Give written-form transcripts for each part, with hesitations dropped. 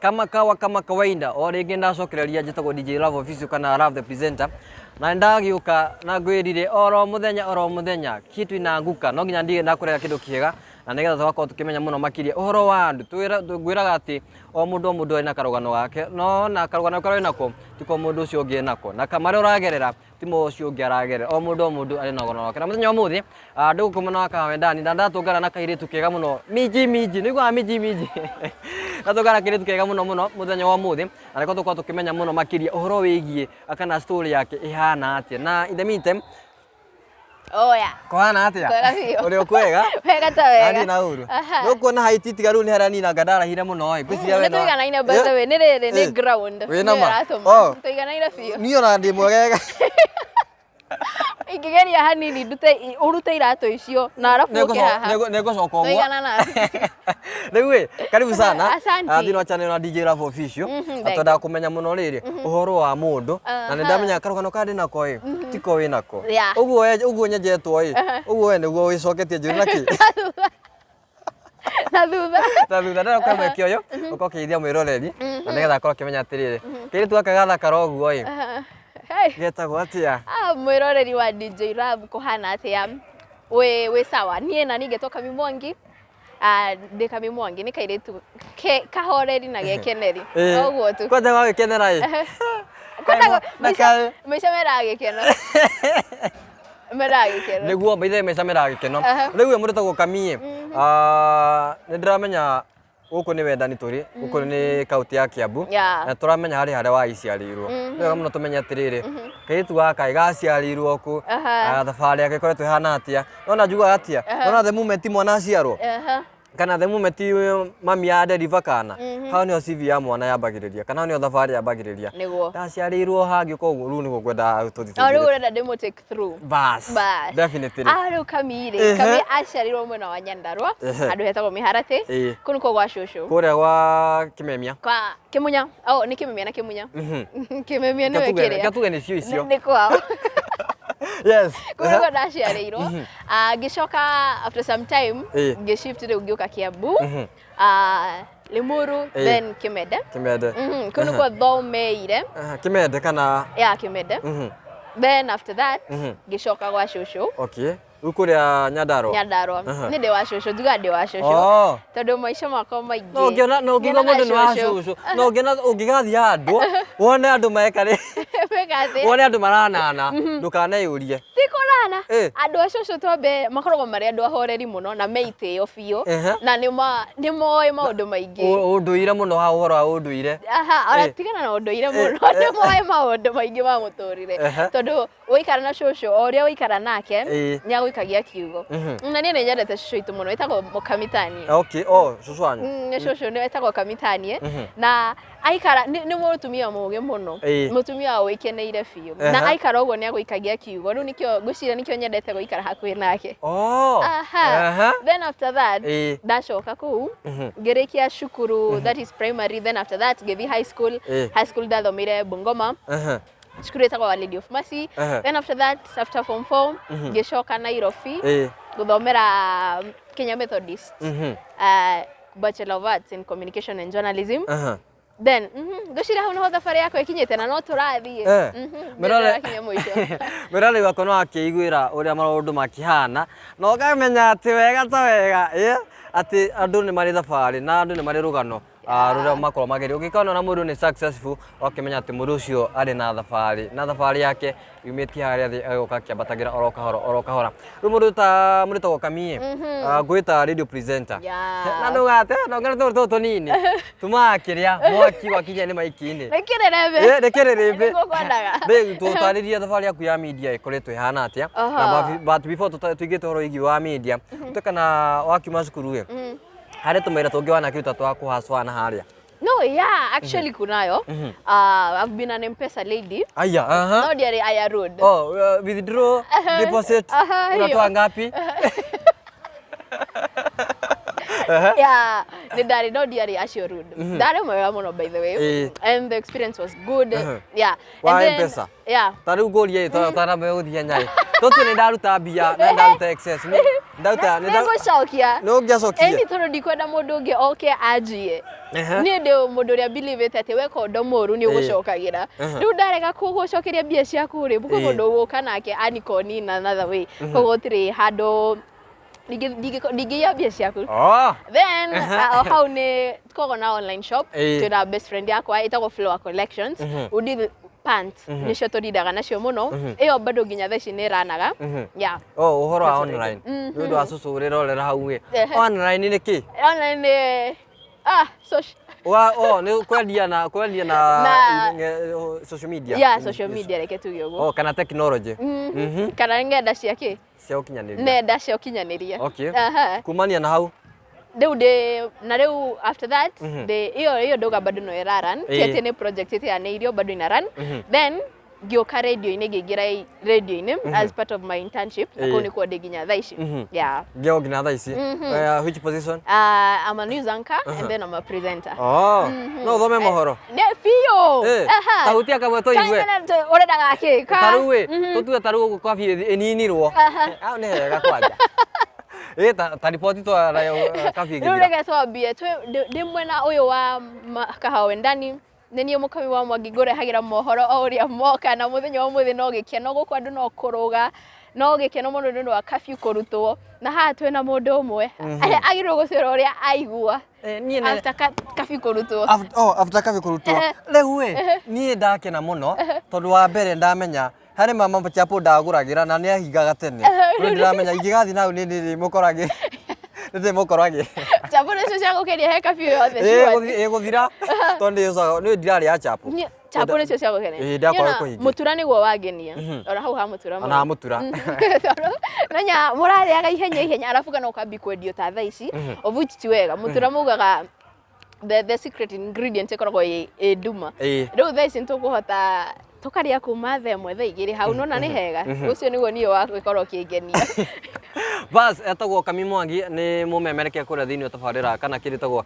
Kama kawa, kama kawaida, o rĩngĩ ndacokereria, njĩtagwo DJ Love Official kana Love the Presenter, na ndagĩũka na ngwĩrire oro mũthenya oro mũthenya kitu inaanguka, no nginya ndige ndakũrega kĩndũ kĩega na nĩgetha tũgakorwo tũkĩmenya mũno makĩria ũhoro wa andũ. Ngwĩraga atĩ o mũndũ o mũndũ arĩ na karũgano gake, no na karũgano karĩa wĩnako tiko mũndũ ũcio ũngĩ enako, na kamarĩa ũragerera ti ũcio ũngĩ aragerera. O mũndũ o mũndũ arĩ na rũgano rwake. Na mũthenya wa ũmũthĩ ndĩ gũkũ mwena wa Kawendani na ndatũngana na kairĩtu kega mũno, minji minji, nĩguo minji minji, ndatũngana na kairĩtu kega mũno mũno mũthenya wa ũmũthĩ, na nĩko tũkorwo tũkĩmenya mũno makĩria ũhoro wĩgiĩ kana story yake ĩhana atĩa. Na in the meantime, Oya. kũhana atĩa? Kwega biũ. Ũrĩ ũkwega? Wega ta wega. Nani na uru. Aha. Nĩũkuona haiti tiga rĩu nĩ harĩa niĩ nanga ndarahire mũno ĩ, ngwĩciria we Nĩ tũiganaine, by the way, nĩ rĩrĩ nĩ ground. Wĩ na Nĩyo ma? ĩratũma. Oh. Tũiganaine biũ. Niĩ ona ndĩ mwegega. Ingĩgeria hanini ndute ũrute iratũ icio na arabu ũke haha. Nĩngũcoka ũguo. Tũiganana. Rĩu ĩ, karibu sana. Asante. Thĩinĩ wa channel ya DJ Love Official. Na thank twendaga kũmenya mũno rĩrĩ ũhoro wa mũndũ, na nĩ ndamenya karũgano karĩa ndĩnako ĩ tiko wĩnako. Ũguo ũguo nyenjetwo ĩ, ũguo we nĩguo wĩcoketie njũri na kĩ Na thutha. Na thutha ndĩrenda kũhe mweke ũyũ ũkorwo ũkĩgeithia mwĩroreri na nĩgetha akorwo akĩmenya atĩrĩrĩ, kairĩtu gaka gathakara ũguo ĩ Hey. getagwo atĩa? Ah, mwĩroreri wa DJ Love, kũhana atĩa? Wĩ sawa? Niĩ na niĩ ngetwo Kami Mwangi. Ah, ndĩ Kami Mwangi, nĩ kairĩtu ke kahoreri na gekeneri. Ũguo tu. Kwanja wagĩkenera ĩ. Kwenda Na kaĩ maica meraga gĩkeno. Meraga gĩkeno. Nĩguo maithe maica meraga gĩkeno. Rĩu we mũndũ tagwo Kamie, nĩ ndĩramenya gũkũ nĩ Wendani tũrĩ, gũkũ nĩ kaunti ya Kiambu, na tũramenya harĩ harĩa waiciarĩirwo. Nĩ wega mũno tũmenye atĩrĩrĩ, kairĩtu gaka ĩ gaciarĩirwo kũ, thabarĩ yake ĩkoretwo ĩhana atĩa. Nona njugaga atĩa, nona the moment mwana aciarwo kana the moment mami ya deliver kana, hau nĩho CV ya mwana yambagĩrĩria kana hau nĩho thabarĩ yambagĩrĩria. Ndaciarĩirwo hangĩ, koguo rĩu nĩguo ngwendaga tũthiĩ No rĩu tũingĩrĩte. ũrenda ndĩmũ take through. Bas. Bas. Definitely. Ah, rĩu Kami rĩ, Kami aciarirwo mwena wa Nyandarua, handũ hetagwo Mĩharatĩ. Kũu nĩkuo gwa cũcũ. Kũrĩa gwa Kĩmemia. Kwa Kĩmunya. Oh, nĩ Kĩmemia na Kĩmunya. Kĩmemia nĩwe kĩrĩa. Gatuge nĩcio icio. Nĩ kwao. Kũu nĩkuo ndaciarĩirwo. Ah, ngĩcoka after some time ngĩshift rĩu ngĩũka Kiambu. Ah, Limuru, then Kimende. Kĩmende. Kũu nĩkuo thomeire. Aha, Kĩmende kana Ya Kimende. Then after that ngĩcoka gwa cũcũ. Okay, rĩu kũrĩa Nyandarua. Nyandarua. Nĩ ndĩ wa cũcũ, njugaga ndĩ wa cũcũ. Tondũ maica makwa maingĩ. No ũngĩona, no ũngiuga nyonaga mũndũ nĩ wa cũcũ. cũcũ, no ũngĩona ũngĩgathiĩ handũ wone andũ meka rĩ, Meka atĩa? wone andũ maranana, ndũkaneyũrie. Ti kũrana. Ĩ. Andũ a cũcũ twambe makoragwo marĩ andũ ahoreri mũno na me itĩo biũ. Na nĩ moĩ maũndũ maingĩ. Ũndũire mũno, ha ũhoro wa ũndũire. Aha, ona tigana na ũndũire mũno, nĩ moĩ maũndũ maingĩ ma mũtũrĩre. Tondũ waikara na cũcũ, o ũrĩa waikara nake, nĩ agũikagia kiugo. Na niĩ nĩ nyendete cũcũ witũ mũno, ĩtagwo Mũkamitanie. Okay, oh, cũcũ wanyu. Nĩ cũcũ nĩ etagwo Kamitanie, na aikara nĩ mũtumia mũũgĩ mũno, mũtumia wĩkeneire biũ, na aikara ũguo nĩ agũikagia kiugo. Rĩu nĩkĩo ngwĩciria nĩkĩo nyendete gũikara hakuhĩ nake. Aha. Then after that ndacoka kũu ngĩrĩkia cukuru, that is primary, then after that ngĩthiĩ high school. High school ndathomeire Bungoma, cukuru ĩtagwo Our Lady of Mercy. Then after that, after form 4, ngĩcoka Nairobi gũthomera Kenya Methodist, Bachelor of Arts in Communication and Journalism. Then ngwĩciria hau nĩho thabarĩ yakwa ĩkinyĩte na no tũrathiĩ. Ndĩrakinya mũico. Mwĩroreri wakwa no akĩiguĩra ũrĩa maũndũ makĩhana na ũkamenya atĩ wega ta wega atĩ andũ nĩ marĩ thabarĩ na andũ nĩ marĩ rũgano rũrĩa makorwo mageria. Ũngĩkona na mũndũ nĩ successful, ũgakĩmenya atĩ mũndũ ũcio arĩ na thabarĩ na thabarĩ yake yumĩtie harĩa thĩ agoka akĩambatagĩra oro kahora oro kahora. Rĩu mũndũ ta mũndũ tagwo Kamie, ngwĩta radio presenter, na ndũgate nongera tũndũ tũtũ tũnini tumaga kĩrĩa mwaki wakinya nĩ maiki-inĩ. Nĩ kĩrĩrĩmbĩ. Nĩ kĩrĩrĩmbĩ. Nĩguo kwendaga. Rĩu tũtarĩrie thabarĩ yaku ya media ĩkoretwo ĩhana atĩa, na but before tũingĩte ũhoro wĩgiĩ wa media, tũke kana wakiuma cukuru ĩ, harĩ tũmawĩra tũngĩ wanakĩruta twa kũhacwana harĩa? No, yeah, actually kunayo. I've been an M-Pesa lady. Aya, aha. No ndiarĩ aya road. Oh, withdraw, deposit, Aha, hiyo. unatoa ngapi? Yeah, nĩ ndarĩ, no ndiarĩ acio rude, ndarĩ mwega mũno, by the way. And the experience was good. Yeah. Wa And then- M-Pesa? Yeah. Ta rĩu ngũrie ĩ, twanambe gũthiĩ nyaĩ tũtue nĩ ndaruta mbia na ndaruta excess, nĩ ndaruta nĩ Nĩngũcokia. Nĩ ũngĩacokirie? Ĩni, tondũ ndikwenda mũndũ ũngĩ oke anjie. Niĩ ndĩ mũndũ ũrĩa believe atĩ weka ũndũ mũru nĩ ũgũcokagĩra. Rĩu ndarega gũcokeria mbia ciaku rĩ, kwĩ mũndũ ũgũka nake anikoni in another way, koguo gũtirĩ handũ ndingĩiya mbia ciaku. Then o hau nĩ tukoragwo na online shop. Twĩna best friend yakwa ĩtagwo Flower Collections. We did pants, nĩcio tũrindaga nacio mũno. Ĩyo bado nginya thaa ici nĩ ĩranaga, yeah. Oh, ũhoro wa That's what I do. online, nĩ ũndũ wa cũcũ ũrĩrorera hau ĩ, online nĩ kĩ? Online nĩ social. Wa oh, nĩ kwendia na social media. Yeah, social media, reke tuge ũguo. Oh, kana technology. Kana ng'enda cia kĩ? Cia ũkinyanĩria. Nenda cia ũkinyanĩria. Okay. Kumania na hau? Rĩu ndĩ na rĩu after that ndĩ ĩyo ndauga bado no ĩraran, ti atĩ nĩ project ĩteanĩirio, bado ina run. Then ngĩũka radio-inĩ, ngĩingĩra radio-inĩ as part of my internship, na kũu nĩkuo ndĩ nginya thaa ici, yeah. Ngĩo nginya thaa ici. Which position? I'm a news anchor and then I'm a presenter. Oh, no ũthome mohoro? Ne biũ. Ta hutia kamwe tũigue. Ũrendaga kĩ? Ta rĩu ĩ, tũtue ta rĩu ũguo kwabi ĩninirwo hau nĩ hega kwanja ĩ, ta riboti twara kabi Rĩu ĩgĩthira. Reke twambie. Ndĩ mwena ũyũ wa kahawa wendani, nĩ niĩ mũkami wa Mwangi, ngũrehagĩra mohoro o ũrĩa moka, na mũthenya wa ũmũthĩ no gĩkeno gũkũ, andũ no kũrũga, no gĩkeno mũno nĩ ũndũ wa curfew kũrutwo, na haha twĩna mũndũ ũmwe agĩrĩirwo gũcera ũrĩa aigua Niĩ after curfew kũrutwo. Oh, after kabi kũrutwo rĩu ĩ, niĩ ndakena mũno tondũ wa mbere ndamenya harĩ mama chapo ndagũragĩra na nĩ ahingaga tene. Rĩu ndĩramenya ingĩgathiĩ nau nĩ ndĩrĩmũkoragĩ, nĩ ndĩrĩmũkoragĩ. Chapo nĩcio cia gũkenia he curfew yothe, surely. Ĩgũthira tondũ nĩ ndirarĩa chapo. Chapo nĩcio cia gũkenia. Ĩ, ndakorwo Niĩ ona kũhingia. Mũtura nĩguo wangenia, ona hau ha mũtura Ona mũno. ha mũtura. Tondũ nonya mũrarĩaga ihenya ihenya, arabu kana ũkambi kwendio ta thaa ici, of which ti wega. Mũtura maugaga the secret ingredient ĩkoragwo ĩ nduma. Rĩu thaa ici nĩtũkũhota tũkarĩa kuma thaa 1, thaa 2 hau, nona nĩ hega. Ũcio nĩguo niĩ wa gũkorwo ũkĩngenia. Bas, etagwo Kami Mwangi, nĩ mũmemerekia kũrĩa thĩinĩ wa tabarĩra kana kĩrĩa ĩtagwo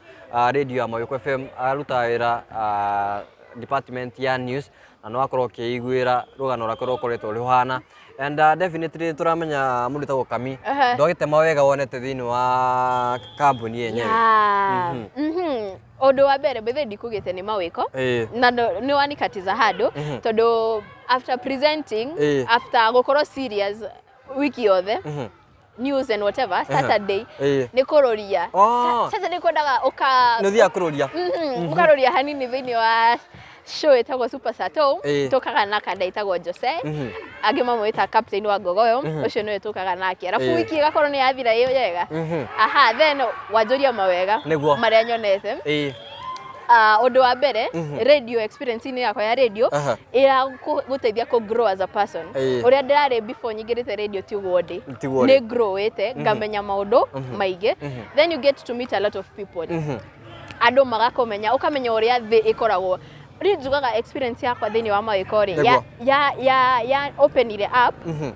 radio ya Mayũkũ FM. Arutaga wĩra department ya news, na nĩ wakorwo ũkĩiguĩra rũgano rwake rũkoretwo rũhana, and definitely tũramenya mũndũ wĩtagwo Kami ndwagĩte mawega wonete thĩinĩ wa kambuni yenyewe. Yeah. Ũndũ wa mbere bethe ndikugĩte nĩ mawĩko na nĩ wanikatiza handũ, tondũ after presenting, after gũkorwo serious wiki yothe, news and whatever, Saturday nĩ kũrũria. Saturday kwendaga ũka Nĩ ũthiaga kũrũria. Ũkarũria hanini thĩinĩ wa show ĩtagwo Super Sato. Tũkaga na kanda ĩtagwo Jose, angĩ mamwĩta Captain wa Ngogoyo, ũcio nĩwe tũkaga nake, arabu wiki ĩgakorwo nĩ yathira ĩyo yega. Aha, then wanjũria mawega marĩa nyonete. Ũndũ wa mbere, radio experience-inĩ yakwa ya radio ĩragũteithia kũ grow as a person. Ũrĩa ndĩrarĩ before nyingĩrĩte radio ti ũguo ndĩ. Tiguo Nĩ ũrĩ. growĩte ngamenya maũndũ maingĩ. Then you get to meet a lot of people, andũ magakũmenya, ũkamenya ũrĩa thĩ ĩkoragwo. Rĩu njugaga experience yakwa thĩinĩ wa mawĩko rĩ, ya openire up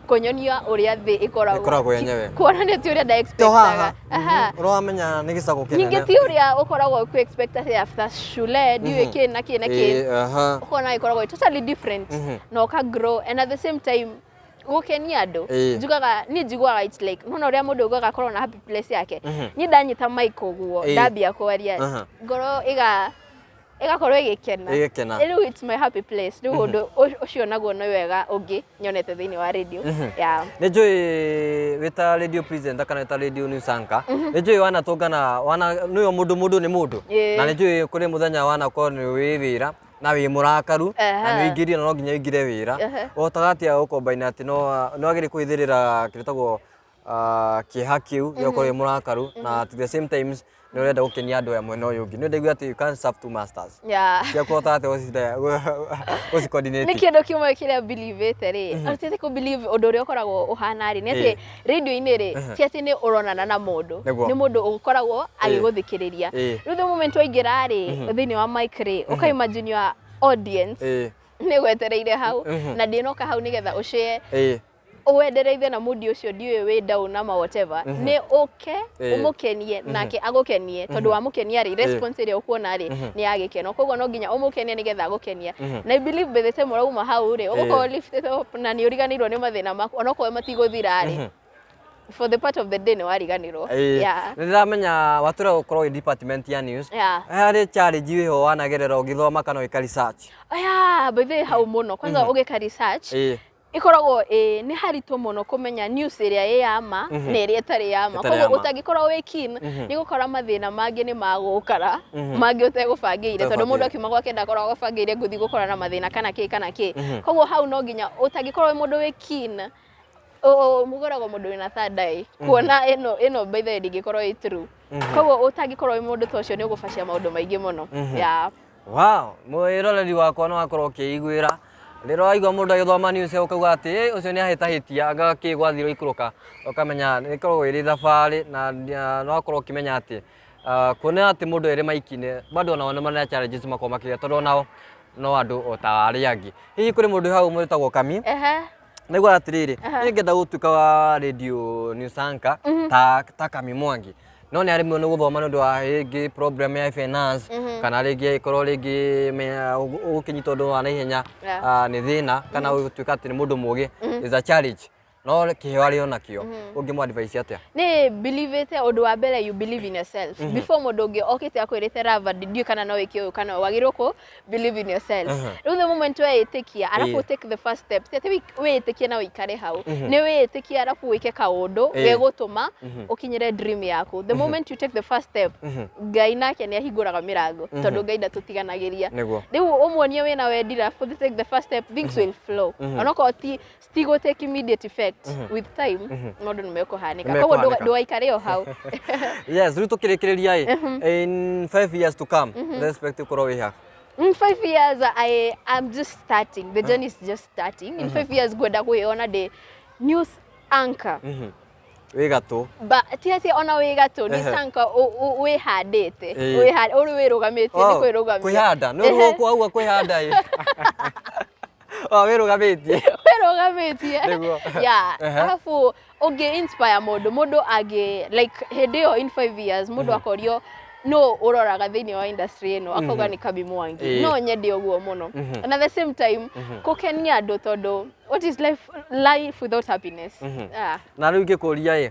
kũnyonia ũrĩa thĩ ĩkoragwo. Ĩkoragwo yenyewe. Kuonania ti ũrĩa nda To expectaga. haha Aha. ũramenya nĩ gĩcago Ningĩ kĩnene. ti ũrĩa ũkoragwo ũkĩ expect atĩ after shule ndiũĩ kĩ na kĩ na kĩ, ũkona ĩkoragwo ĩ totally different, na ũka grow, and at the same time gũkenia andũ. Njugaga niĩ njiguaga it's like nona ũrĩa mũndũ augaga akorwo na happy place yake. Niĩ ndanyita mic ũguo, ndambia kwaria, ngoro ĩgakorwo ĩgĩkena. Ĩgĩkena. Rĩu it's my happy place. Rĩu ũndũ ũcio naguo nĩ wega ũngĩ nyonete thĩinĩ wa radio, yeah. Nĩ njũĩ wĩ ta radio presenter kana wĩ ta radio news anchor, nĩ njũĩ wanatũngana wana nĩyo mũndũ nĩ mũndũ, na nĩ njũĩ kũrĩ mũthenya wanakorwo nĩ wĩ wĩra na wĩ mũrakaru na nĩ ũingĩrire na no nginya ũingĩre wĩra. Ũhotaga atĩa gũkombaina atĩ no nĩ wagĩrĩire kwĩthĩrĩra kĩrĩa gĩtagwo kĩeha kĩu gĩa gũkorwo wĩ mũrakaru, na at the same times nĩ ũrenda gũkenia andũ aya mwena ũyũ ũngĩ? Nĩ ndaigua atĩ you can't serve two masters. Cia kũhota atĩa gũci coordinate? Nĩ kĩndũ kĩmwe kĩrĩa believe-ĩte rĩ, atĩ kũ believe ũndũ ũrĩa ũkoragwo ũhana rĩ, nĩ atĩ radio-inĩ rĩ, ti atĩ nĩ ũronana na mũndũ, nĩ mũndũ ũkoragwo agĩgũthikĩrĩria. Rĩu the moment waingĩra rĩ thĩinĩ wa mic rĩ, ũka imagine your audience nĩ gwetereire hau na ndĩnoka hau nĩgetha ũshare. Wendereithe na mood ũcio, ndiũĩ wĩ down ama whatever, nĩ ũke ũmũkenie nake agũkenie, tondũ wamũkenia rĩ, response ĩrĩa ũkuona rĩ nĩ ya gĩkeno. Koguo no nginya ũmũkenie nĩgetha agũkenie, na I believe by the time ũrauma hau rĩ, ũgũkorwo lifted up na nĩ ũriganĩirwo nĩ mathĩna maku, onokorwo matigũthira rĩ, for the part of the day nĩ wariganĩrwo. Nĩ ndĩramenya watũra gũkorwo wĩ department ya news. Harĩ challenge wĩho wanagerera ũgĩthoma kana ũgĩka research? Yeah, by the way, hau mũno kwanza ũgĩka research ĩkoragwo ĩ nĩ haritũ mũno kũmenya news ĩrĩa ĩ ya ma na ĩrĩa ĩtarĩ ya ma. Ĩtarĩ ya Koguo ma. ũtangĩkorwo wĩ keen, nĩ gũkora mathĩna mangĩ nĩ magũkara mangĩ ũtegũbangĩire, tondũ mũndũ Ũtegũbangĩire. Akiuma gwake ndakoragwo abangĩire ngũthiĩ gũkora na mathĩna kana kĩ kana kĩ. Koguo hau no nginya ũtangĩkorwo wĩ mũndũ wĩ keen, mũgũragwo mũndũ wĩna third eye kuona ĩno ĩno by the way ndingĩkorwo ĩ true. Koguo ũtangĩkorwo wĩ mũndũ ta ũcio, nĩ ũgũbacia maũndũ maingĩ mũno, yeah. Wow, mwĩroreri wakwa no akorwo ũkĩiguĩra rĩrĩa waigua mũndũ agĩthoma news ũkauga atĩ "Ĩ, ũcio nĩ ahĩtahĩtia anga kĩ gwathirwo ikũrũka," ũkamenya nĩ ĩkoragwo ĩrĩ thabarĩ na no akorwo ũkĩmenya atĩ kuona atĩ mũndũ erĩ maiki-inĩ bado onao nĩ marĩ na challenges makoragwo makĩgĩa, tondũ onao no andũ o ta arĩa angĩ. Hihi kũrĩ mũndũ hau mwĩtagwo Kami naigua atĩrĩrĩ, niĩ ngenda gũtuĩka wa radio news anchor ta Kami Mwangi, no nĩ arĩmwo nĩ gũthoma nĩ ũndũ wa rĩngĩ problem ya finance, kana rĩngĩ ĩkorwo rĩngĩ ũgũkĩnyita ũndũ wa naihenya nĩ thĩna, kana gũtuĩka atĩ nĩ mũndũ mũgĩ is a challenge, no kĩheo arĩ o nakĩo, ũngĩmũ advice atĩa? Nĩ believe ĩte ũndũ wa mbere, you believe in yourself before mũndũ ũngĩ okĩte akwĩrĩte rava ndiũĩ kana no wĩke ũũ kana wagĩrĩirwo kũ believe in yourself. Rĩu the moment weĩtĩkia arabu take the first step, ti atĩ wĩĩtĩkie na ũikare hau, nĩ wĩĩtĩkie arabu wĩke kaũndũ gegũtũma ũkinyĩre dream yaku. The moment you take the first step, Ngai nake nĩ ahingũraga mĩrango, tondũ Ngai ndatũtiganagĩria. Rĩu ũmuonie wĩna wendi arabu take the first step, things will flow, onokorwo ti citigũ take immediate effect, with time maũndũ nĩ mekũhanĩka. Nĩ Koguo mekũhanĩka. Ndũgaikare o hau. Yes, rĩu tũkĩrĩkĩrĩria ĩ, in 5 years to come, respect ũkorwo wĩ ha? In 5 years, I am just starting. The journey is just starting. In 5 years, ngwenda kwĩyona ndĩ news anchor. Wĩ gatũ. But ti atĩ ona wĩ gatũ, news anchor wĩhandĩte. Ũrĩ wĩrũgamĩtie, nĩ kwĩrũgamia. Kwĩhanda nĩ ũguo kwauga kwĩhanda ĩ, o wĩrũgamĩtie. Wĩrũgamĩtie. Yeah. Arabu ũngĩ inspire mũndũ, mũndũ angĩ like hĩndĩ ĩyo in 5 years mũndũ akorio no ũroraga thĩinĩ wa industry ĩno, akauga nĩ Kami Mwangi. No nyende ũguo mũno, and at the same time kũkenia andũ, tondũ what is life, life without happiness? Yeah. Na rĩu ingĩkũria ĩ,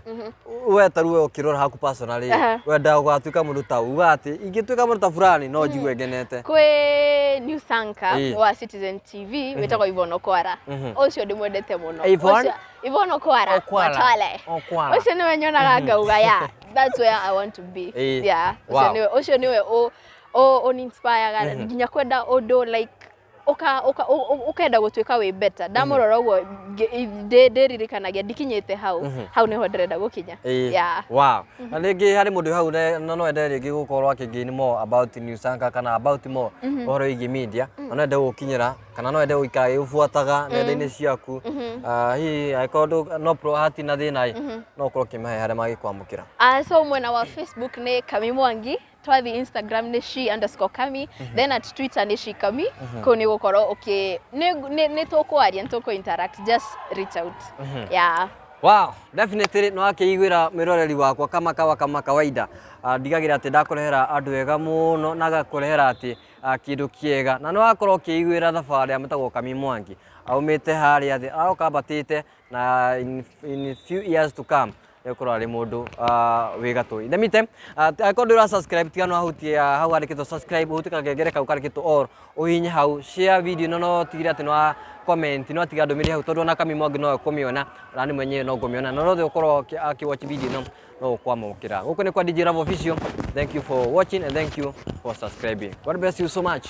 we ta rĩu we ũkĩrora haku personally, wenda gũgatuĩka mũndũ ta uga atĩ ingĩtuĩka mũndũ ta fulani no njigue ngenete? Kwĩ news anchor wa Citizen TV wĩtagwo Yvonne Okwara. Ũcio ndĩmwendete mũno. Yvonne? Yvonne Okwara. Okwara. Matale. Okwara. Ũcio nĩwe nyonaga ngauga, yeah, that's where I want to be. Yeah, ũcio nĩwe, ũcio nĩwe ũninspireaga nginya kwenda ũndũ like ũka ũka ũkenda gũtuĩka wĩ better. Ndamũrora ũguo ndĩririkanagia ndikinyĩte hau, hau nĩho ndĩrenda gũkinya. Yeah. Wow. Na rĩngĩ harĩ mũndũ hau na no ende rĩngĩ gũkorwo akĩ more about news anchor kana about more ũhoro wĩgiĩ media, na no ende gũkinyĩra kana no ende gũikara agĩgũbuataga nenda-inĩ ciaku. Hihi angĩkorwo no pro hatina thĩna ĩ, no ũkorwo ũkĩmahe harĩa mangĩkwamũkĩra? So mwena wa Facebook nĩ Kami Mwangi, twathi Instagram nĩ she_Kami, then at Twitter nĩ she Kami. Kũu nĩ gũkorwo ũkĩ nĩ tũkwaria, nĩ tũkũ interact, just reach out, yeah. Wow, definitely no akĩiguĩra mwĩroreri wakwa kama kawa kama kawaida. Ndigagĩra atĩ ndakũrehera andũ ega mũno na gakũrehera atĩ kĩndũ kĩega, na nĩ wakorwo ũkĩiguĩra thabarĩ ya mũtagwo Kami Mwangi, aumĩte harĩa thĩ aroka ambatĩte, na in few years to come nĩgũkorwo arĩ mũndũ wĩ gatũ. In the meantime, angĩkorwo ndũra subscribe, tiga no ahutie hau handĩkĩtwo subscribe, ũhutie kangengere kau kandĩkĩtwo all, ũhihinye hau, share video ĩno, no tigĩrĩre atĩ nĩ wa comment, no tiga ndũmĩrĩri hau, tondũ ona Kami Mwangi no ekũmĩona, ona niĩ mwenyewe no ngũmĩona, na no ũkorwo akĩ-watch video ĩno no ũkwamũkĩra. Gũkũ nĩ kwa DJ Love Official. Thank you for watching and thank you for subscribing. God bless you so much.